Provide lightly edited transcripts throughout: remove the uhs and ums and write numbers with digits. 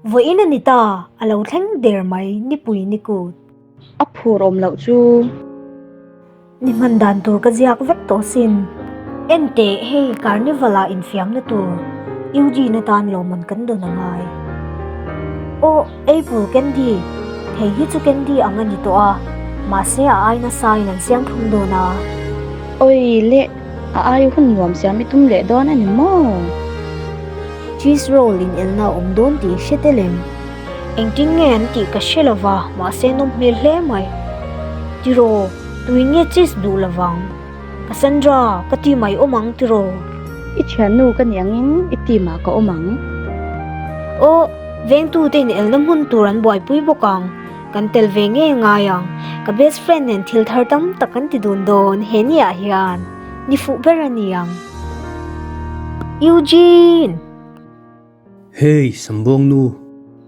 Vawiin a ni ta, a lo thleng der mai nipui ni kut. A phur awm loh chu. Ni hman dan tur ka ziak vek tawh sin. Enteh, hei Carnival ah infiamna tur Eugene atan lawmman kan dawn a ngai. Aw, Apple candy, thei hi chu candy ang a ni tawh a, mahse a ai nasa in an siam thlum dawn a. Oi leh, a ai hun nuam siam i tum leh dawn a ni maw? Cheese roll in elna a awm dawn tih hre tel em? Engtin nge an tih ka hre lo va, mahse nawm hmel hle mai. Tiraw, tuin nge cheese duh lo vang? Cassandra, ka ti mai awm ang tiraw? I thiannu ka nih angin i team ah ka awm ang. Aw, vengtute in elna hmun tur an buaipui bawk ang. Kan tel ve ngei ngai ang. Ka best friend nen thil thar tam tak kan ti dun dawn he ni ah hian. Ni fuh ber a ni ang. Eugene! Hey, Sambuang nu.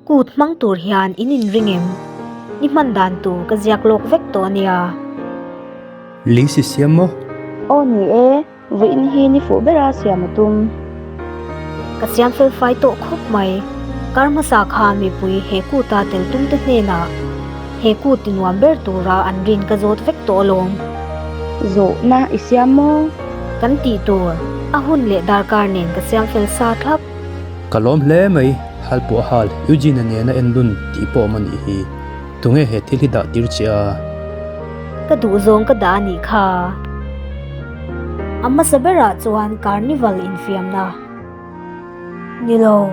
Kut hmang tur hian in inring em? Ni hman dan tur ka ziak lawk vek tawh a nia. Lisi siam maw? Aw ni e, Vawiin hi ni fuh bera siam a tum. Ka siam fel fai tawh khawp mai. Kar hmasa khan mipui he kuta tel tum te hnenah he kut ti nuam ber tura an rin ka zawt vek tawh alawm. Zawhna i siam maw? Kan tih tur, a hun leh darkar nen ka siam fel sa thlap. Ka lawm hle mai, hal pawh a hal, Eugene-a nena en dun tih pawh awm a nih hi. Tunge he thil hi dah tir che a? Ka duh zawng ka dah a nih kha. A hmasa berah chuan Carnival infiamna. Ni lo,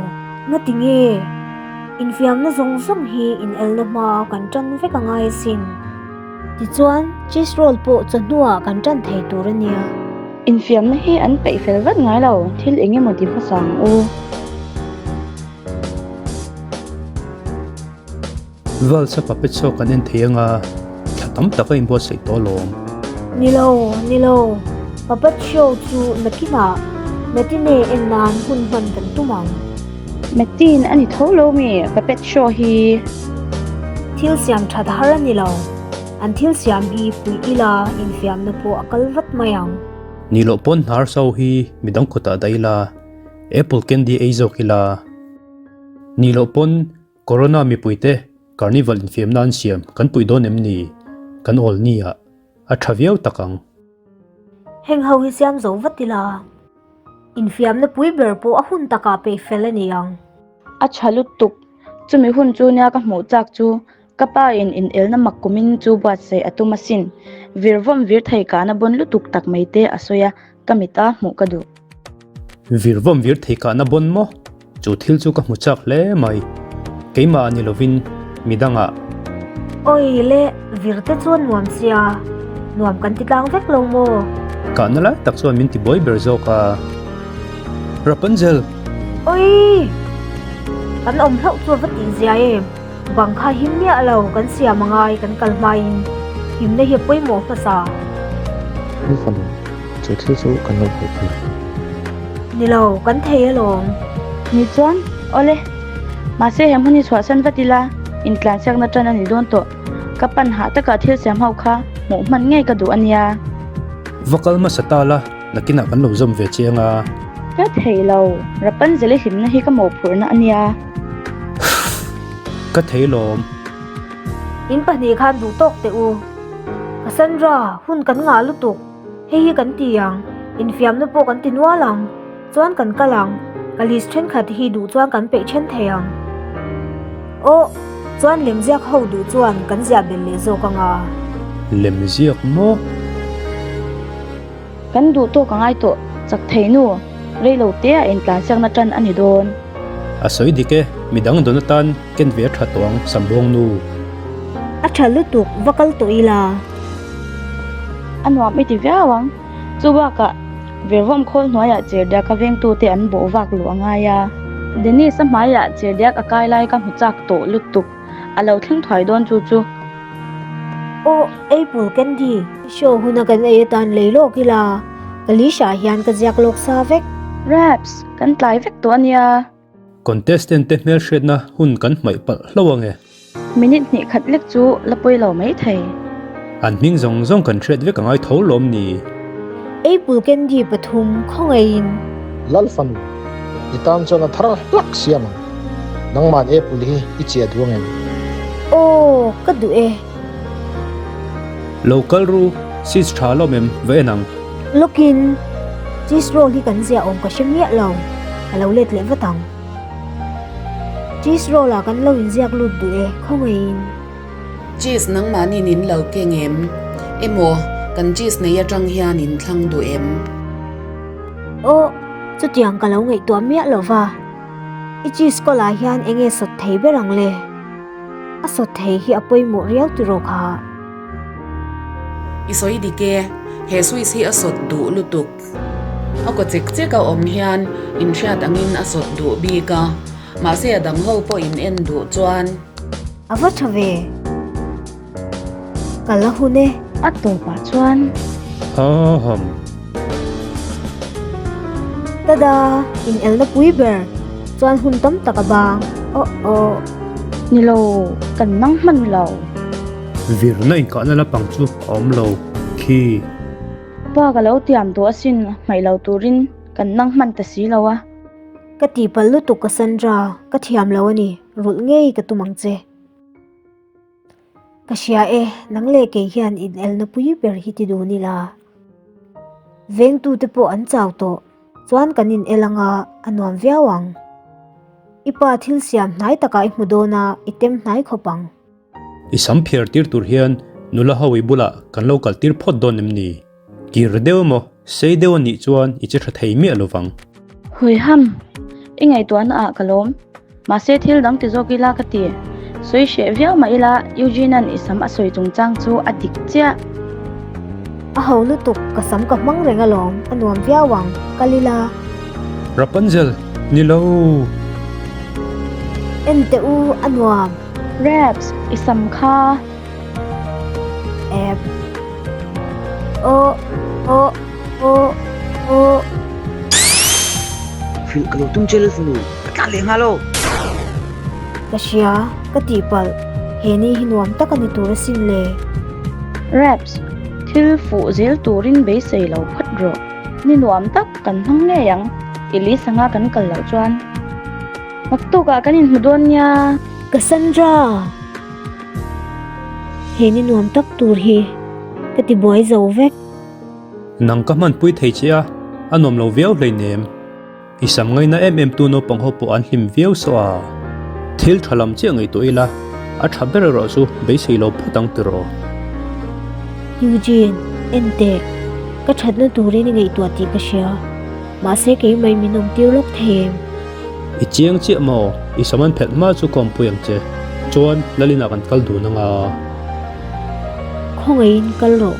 ngati nge? Infiamna zawng zawng hi inelna hmaa kan tan vek a ngai asin. Tichuan, cheese roll pawh chawhnuah kan tan thei tur a nia. Infiamna hi an peih fel vat ngai lo, thil eng emaw ti hmasa ang u. Valsa puppet show kan en thei anga thla tam tak a inbuatsaih tawh alawm. Ni lo, ni lo. Puppet show chu nakinah Matine en nan hun hman kan tum ang. Matine a ni tho lo mi puppet show hi? Thil siam that har a ni lo. An thil siam hi puih ila infiamna pawh a kal vat mai ang. Ni loh pawn hnar show hi midang kutah dah ila, apple candy ei zawk ila. Ni loh pawn Corona mipuite Carnival infiamna an siam kan puih dawn em ni? Kan awl ni ah a tha viau tak ang. Heng ho hi siam zo vat ila, infiamna pui ber pawh a hun takah peih fel a ni ang. A tha lutuk, chumi hun chu nia ka hmuh chak chu ka pa in inelna mak kumin chu buatsaih a tum asin. Vir vawm vir thei kahna bawn lutuk tak mai te a sawi a, ka mit a hmuh ka duh. Vir vawm vir thei kahna bawn maw? Chu thil chu ka hmu chak hle mai. Keimah ni lovin midangah. Oi le, vir te chuan nuam sia. Nuam kan ti tlang vek lo maw? Kahna lai tak chuan min ti buai ber zawk a. Rapunzel! Oi! Kan awm hlauh chu a va tih zia em? Bang kha him miah lo kan siam a ngai kan kal hmain himna hi a pawimawh hmasa. Hei fanu, chu thil chu kan lo buaipui. Ni lo, kan thei alawm. Ni chuan, awle. Mahse he hmun hi chhuahsan vat ila, intlansiakna tan a ni dawn tawh. Ka pan hah takah thil siam ho kha hmuh hman ngei ka duh a nia. Va kal hmasa ta la, nakinah kan lo zawm ve chiang a. Ka thei lo, Rapunzel-i hlimna hi ka mawhphurhna a nia. Ka thei lawm. In pahnih khan duh tawk teh u. Cassandra, hun kan ngah lutuk. Hei hi kan ti ang. Infiamna pawh kan ti nual ang. Chuan kan kal ang. Ka list thenkhat hi duh chuan kan peih then thei ang. Aw, chuan lemziak ho duh chuan kan ziah belh leh zawk ang a. Lemziak maw? Kan duh tawk a ngai tawh, chak thei nu, rei lo te a intlansiakna tan a ni dawn. A sawi dik e, midang dawn atan ken ve a tha tawh ang, Sambuang nu. A tha lutuk, va kal tawh ila. A nuam i ti viau ang. Chu bakah, Virvawm khawl hnuaiah chirdiak a vengtute an bawh vak luh a ngai a. Dennis-a hmaiah chirdiak a kai lai ka hmu chak tawh lutuk. A lo thleng thuai dawn chu chu. Aw, Apple candy. Show huna kan ei atan lei lawk ila, ka list ah hian ka ziak lawk sa vek. Raps, kan tlai vek tawh a nia. Contestant te hmelhriatna hun kan hmaih palh hlauh ange. Minute hnih khat lek chu la pawi lo mai thei. An hming zawng zawng kan hriat vek angai tho lawm ni. Apple candy pathum khawngaihin. Lalfanu, i tan chuan a thar hlak siam ang. Nangman apple hi i chiah duh angem? Aw, ka duh e. Lo kal ru, cheese tha lawm em va en ang. Lawkin, cheese roll hi kan ziah awm ka hre miah lo, ka lo let leh vat ang. Cheese roll ah kan lo inziak lut duh e, khawngaihin. Cheese nangmahniin in lo keng em? Emaw, kan cheese nei atang hian in thlang duh em? Aw, chutiang ka lo ngaihtuah miah lo va. I cheese kawl ah hian enge sawt thei ber ang le? A sawt thei hi a pawimawh riau tiraw kha? I sawi dik e, he Swiss hi a sawt duh lutuk. A kaw chek chek a awm hian inhriat angin a sawt duh bik a, mahse a dang ho pawh in en duh chuan. A va tha ve. Ka la hun e. A tawpah chuan. Aham. Tada! In elna pui ber chuan hun tam tak a bang. Aw aw. Ni lo, kan nang hman lo. Virna inkahna lapang chu a awm lo khi. Pa ka lo tiam tawh asin, hmaih lo turin kan nang hman ta si lo a. Ka tihpalh lutuk Cassandra, ka thiam lo a ni, rulh ngei ka tum ang che. Ka hria e, nang leh kei hian inelna pui ber hi ti dun ila. Vengtute pawh an chau tawh, chuan kan inel anga a nuam viau ang. I pa thil siam hnai takah i hmu dawn a, i tem hnai khawp ang. I sam phiar tir tur hian nula ho i bulah kan lo kal tir phawt dawn em ni? Kir deuh emaw, sei deuh a nih chuan i che tha thei miah lovang. Huiham, i ngaihtuahna ah ka lawm. Mahse thil dang ti zawk ila ka ti. Sawi hreh viau mah ila Eugene-a'n i sam a sawi chungchang chu a dik chiah. A ho lutuk, ka sam ka hmang reng alawm, a nuam viau ang, kal ila. Rapunzel, Ni lo. En teh u, a nuam. Raps, i sam kha. App. Aw, aw, aw, aw. Hrilh ka lo tum che Lalfanu, ka tlan leh nghal aw. Ka hria, ka tihpalh. He ni hi nuam tak a ni tur asin le. Raps, thil fuh zel turin beisei lo phawt rawh. Ni nuam tak kan hmang ngei ang, i li sanga kan kal loh chuan. Naktukah kan inhmu dawn nia. Cassandra! He ni nuam tak tur hi ka ti buai zo vek. Nang ka hmanpui thei che a, a nuam lo viau hleinem. I sam ngaina em em tu naupang ho pawh an hlim viau saw a. Thil tha lam chiah ngaihtuah ila, a tha ber erawh chu beisei lo phawt ang tiraw. Eugene, en teh. Ka thatna turin i ngaihtuah tih ka hria. Mahse keimah min awm tir lawk thei em? I chiang chiah maw? I sam an phelh hma chu ka awmpui ang che. Chuan Lalina kan kal dun anga. Khawngaihin kal rawh.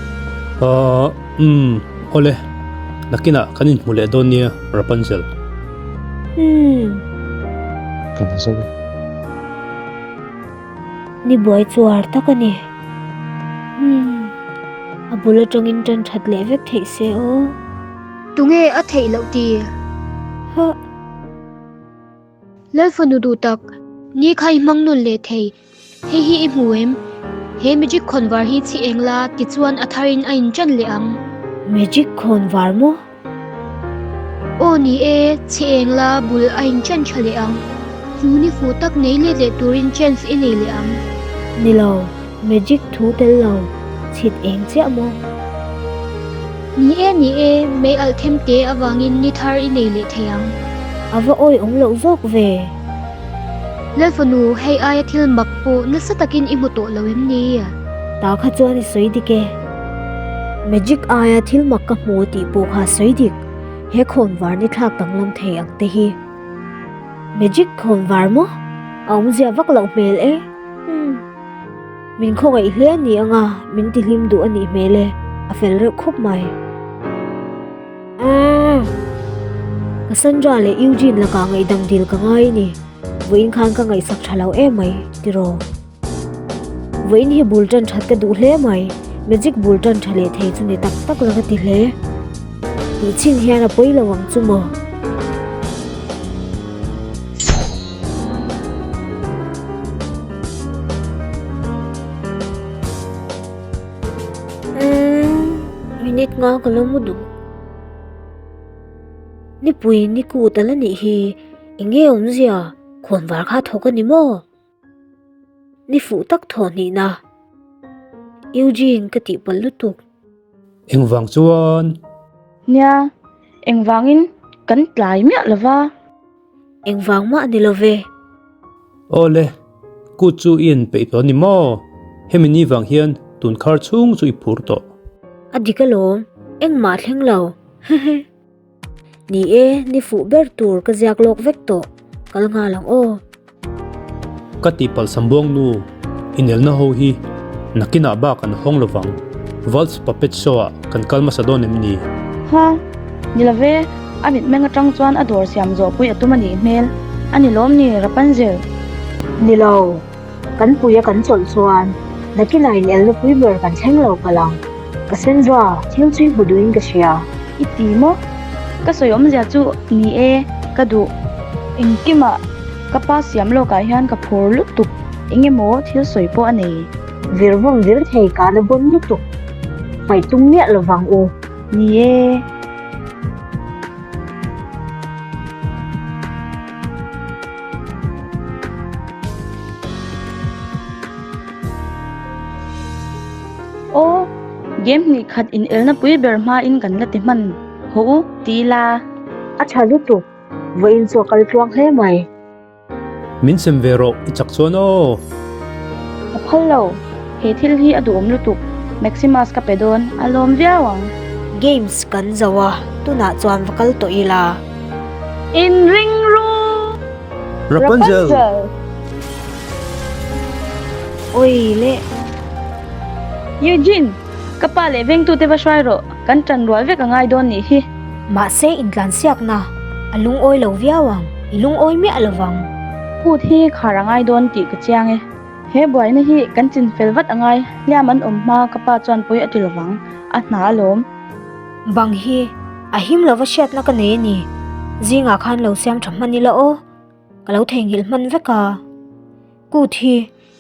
Ahh umm awle. Nakinah kan inhmu leh dawn nia Rapunzel. Umm. Kan zo e. Ni buai chuar tak a ni. Umm. A bul atangin tan that leh vek theih se aw. Tunge a theih loh ti? Huh. Lal fanu duh tak, ni kha i hmang nun leh thei. Hei hi i hmu em? He magic khawnvar hi chhi eng la tichuan a thar in a in ṭan leh ang. Magic khawnvar maw? Aw ni e, chhi eng la bul a in ṭan ṭha leh ang. Chu ni fuh tak nei let leh turin chance i nei leh ang. Ni lo, Magic thu tel lo, chhit eng chiah maw? Ni e, ni e, mei alh them te avangin ni thar i nei leh thei ang. A va awi awm loh zawk ve. Lal fanu, hei aia thil mak pawh nasa takin i hmu tawh lo em ni? Ta kha chuan i sawi dik e. Magic aia thil mak ka hmu tih pawh kha sawi dik. He khawnvar ni thlak danglam thei ang te hi. Magic khawnvar maw? A awmzia vak loh hmel e. Umm. Min khawngaih hle a ni anga min ti hlim duh a nih hmel e, a fel reuh khawp mai. Umm. Cassandra leh Eugene lakah ngaihdam dil ka ngai a ni. Vawiin khan ka ngaihsak tha lo em mai, tiraw? Vawiin hi bul tan that ka duh hle mai, magic bul tan tha leh thei chu ni tak tak la ka ti hle. Tih chhin hian a pawi lo ang chu maw? Umm, minute nga ka lo mu duh. Nipui ni kut ala nih hi, eng nge awmzia? Khawnvar kha thawk a ni maw? Ni fuh tak thawh hnihna. Eugene ka tih palh lutuk. Engvang chuan? Nia, engvangin kan tlai miah lo va. Engvang mah a ni lo ve. Aw le, kut chu i en peih tawh a ni maw? Hemi ni vang hian tun khar chhung chu i phur tawh. A dik alawm, engmah a thleng lo. Hehe. Ni e, ni fuh ber tur ka ziak lawk vek tawh. Kal nghal ang aw. Ka tihpalh Sambuang nu, inelna ho hi nakinah bak an hawng lovang. Waltz Puppet Show ah kan kal hmasa dawn em ni? Ha, ni love, a mitmeng atang chuan a dawr siam zawh pui a tum a nih hmel. A ni lawm ni, Rapunzel? Ni lo, kan puia kan chawlh chuan nakinah inelna pui ber kan thleng lo palh ang. Cassandra, thil chu i hmu duhin ka hria. I ti maw? Ka sawi awmzia chu ni e, ka duh. Engkimah ka pa siam lawkah hian ka phur lutuk, eng emaw thil sawi pawh a nei. Vir vawm vir thei ka na bawn lutuk, hmaih tum miah lovang u. Ni e. Aw, game hnih khat in elna pui ber hma in kan la ti hman haw u ti ila. A tha lutuk, vawiin chu a kal tluang hle mai. Min sem ve rawh i chak chuan aw. Ka phal lo, he thil hi a duhawm lutuk, Maximus ka pe dawn, a lawm viau ang. Games kan zo a, tunah chuan va kal tawh ila. In ring ru! Rapunzel! Oi le! Eugene, ka pa leh vengtute va hruai rawh, kan ṭan rual vek a ngai dawn nih hi. Mahse intlansiakna a lungawi lo viau ang, i lungawi miah lo vang. Kut hi khar a ngai dawn tih ka chiang e. He buaina hi kan chinfel vat a ngai, hliam an awm hma ka pa chuan pawi a ti lo vang, a hna alawm. Bang hi a him lova hriatna ka nei a ni, zingah khan lo siam tha hman ila aw, ka lo theihnghilh hman vek a. Kut hi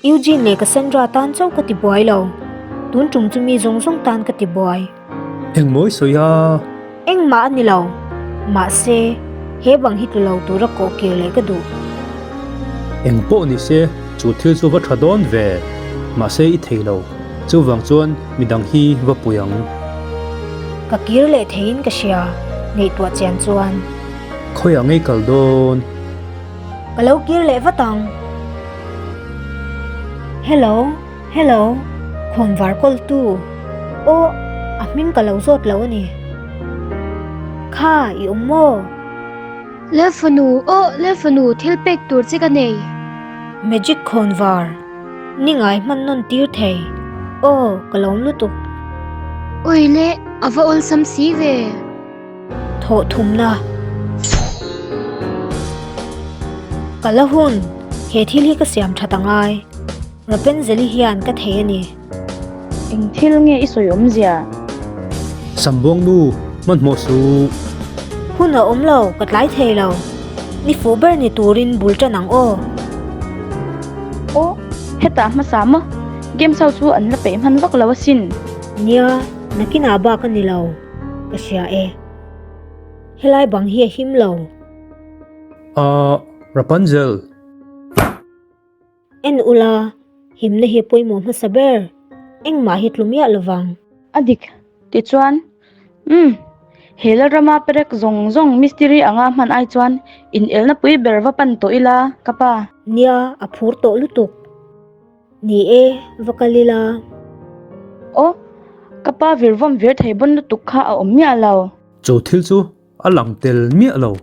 Eugene leh Cassandra tan chauh ka ti buai lo, tun tum chu mi zawng zawng tan ka ti buai. Engmawi sawi a? Engmah a ni lo, mahse he bang hi tlu lo tura kawh kir leh ka duh. Eng pawh ni se, chu thil chu va tha dawn ve, mahse i thei lo, chuvang chuan midang hi va pui ang. Ka kir leh theiin ka hria, ngaihtuah chian chuan. Khawiah ngei kal dawn? Ka lo kir leh vat ang. Hello, hello, khawnvar kawltu. Aw, a hming ka lo zawt lo a ni. Kha, i awm maw? Lalfanu, aw, Lalfanu, thil pek tur che ka nei. Magic khawnvar, ni ngai hman nawn tir thei. Aw, ka lawm lutuk. Oi le, a va awlsam si ve. Thawh thumna Ka la hun, he thil hi ka siam that a ngai. Rapunzel-i hian ka thei a ni. Eng thil nge i sawi awmzia? Sambuang nu, hmanhmawh suh. Hun a awm lo, ka tlai thei lo. Ni fuh ber ni turin bul tan ang aw. Aw, hetah hmasa maw? Games ho chu an la peih hman vak lo asin. Nia, nakinah bak a ni lo. Ka hria e. Helai bang hi a him lo. Ahh, Rapunzel! En ula, himna hi a pawimawh hmasa ber. Engmah hi tlu miah lovang. A dik, tichuan, Umm, he Lalrama perek zawng zawng mistiri anga hman ai chuan inelna pui ber va pan tawh ila, ka pa. Nia, a phur tawh lutuk. Ni e, va kal ila. Aw, ka pa vir vawm vir thei bawn lutuk kha a awm miah lo. Chu thil chu a lang tel miah lo.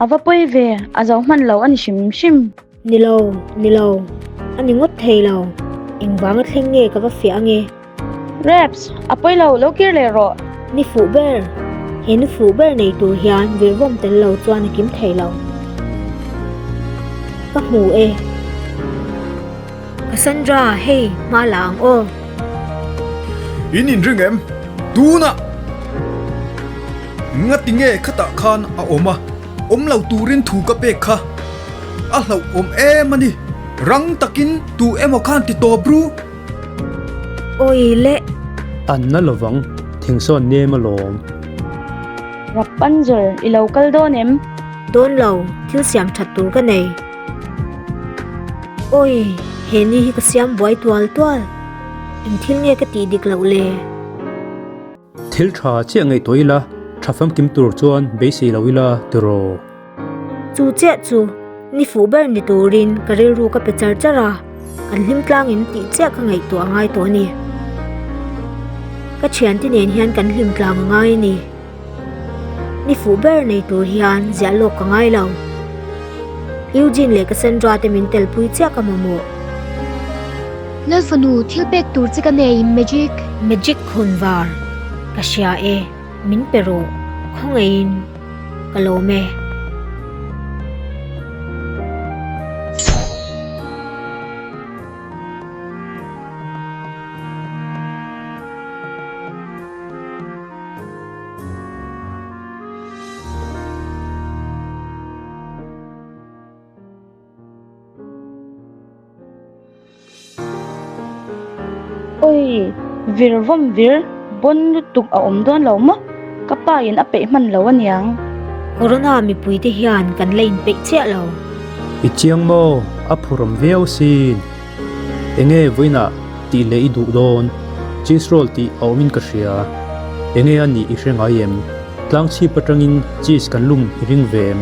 A va pawi ve, a zo hman lo a ni hrim hrim. Ni lo, ni lo, a ni ngawt thei lo. Engvanga thleng nge ka va fiah ange? Raps, a pawi lo, lo kir leh rawh. Ni fuh ber, he ni fuh ber nei tur hian vir vawm tel lo chuan a kim thei lo. Ka hmu e. Cassandra, hei, hma la ang aw. In inring em? Tunah! Ngati nge khatah khan a awm a, awm lo turin thu ka pek kha. A hlauhawm em a ni. Rang takin tu emaw khan ti tawp ru. Awi le! An na lovang, thingsawn nem alawm. Rapunzel, i lo kal dawn em? Dawn lo, thil siam that tur ka nei. Awi, he ni hi ka siam buai tual tual. Eng thil nge ka tih dik loh le? Thil tha chiah ngaihtuah ila, tha famkim tur chuan beisei lo ila tiraw? Chu chiah chu ni fuh ber ni turin ka rilru ka pe char char a, kan hlim tlangin tih chiah ka ngaihtuah a ngai tawh a ni. Ka thiante nen hian kan hlim tlang a ngai a ni. Ni fuh ber nei tur hian ziah lawk ka ngai lo. Eugene leh Cassandra te min telpui chiah ka mamawh. Lalfanu, thil pek tur che ka nei, Magic. Magic khawnvar, ka hria e, min pe rawh, khawngaihin ka lawm e. Oi, vir vawm vir, bon lutuk a awm dawn lo maw? Ka pa in a peih hman lo aniang. Corona mipui te hian kan la inpeih chiah lo. I chiang maw? A phurawm viau sin. Enge vawiinah tih leh i duh dawn? Cheese roll tih a awmin ka hria. Enge a nih i hre ngai em? Tlang chhip atangin cheese kan lum i ring ve em?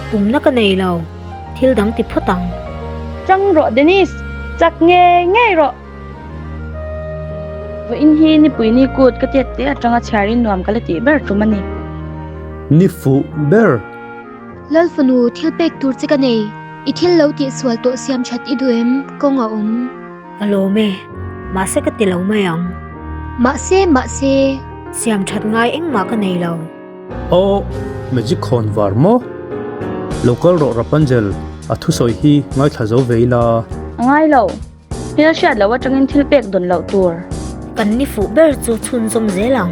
Tumna ka nei lo. Thil dang ti phawt ang. Chang rawh Dennis! Chak ngei ngei rawh! Vawiin hi nipui ni kut ka tiat te atanga chhiarin nuam ka la tih ber tum a ni. Ni fuh ber! Lal fanu thil pek tur che ka nei. I thil lo tih sual tawh siam that i duh em? Kawng a awm. Ka lawm e. Mahse ka ti lo mai ang. Mahse, mahse. Siam that ngai engmah ka nei lo. Aw, magic khawn var maw? Lo kal rawh Rapunzel, a thusawi hi ngaithla zo ve ila. A ngai lo. Hmel hriat loh atangin thil pek dawn loh tur. Kan ni fuh ber chu chhunzawm zel ang.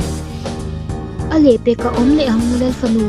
A lehpek a awm leh ang Lalfanu.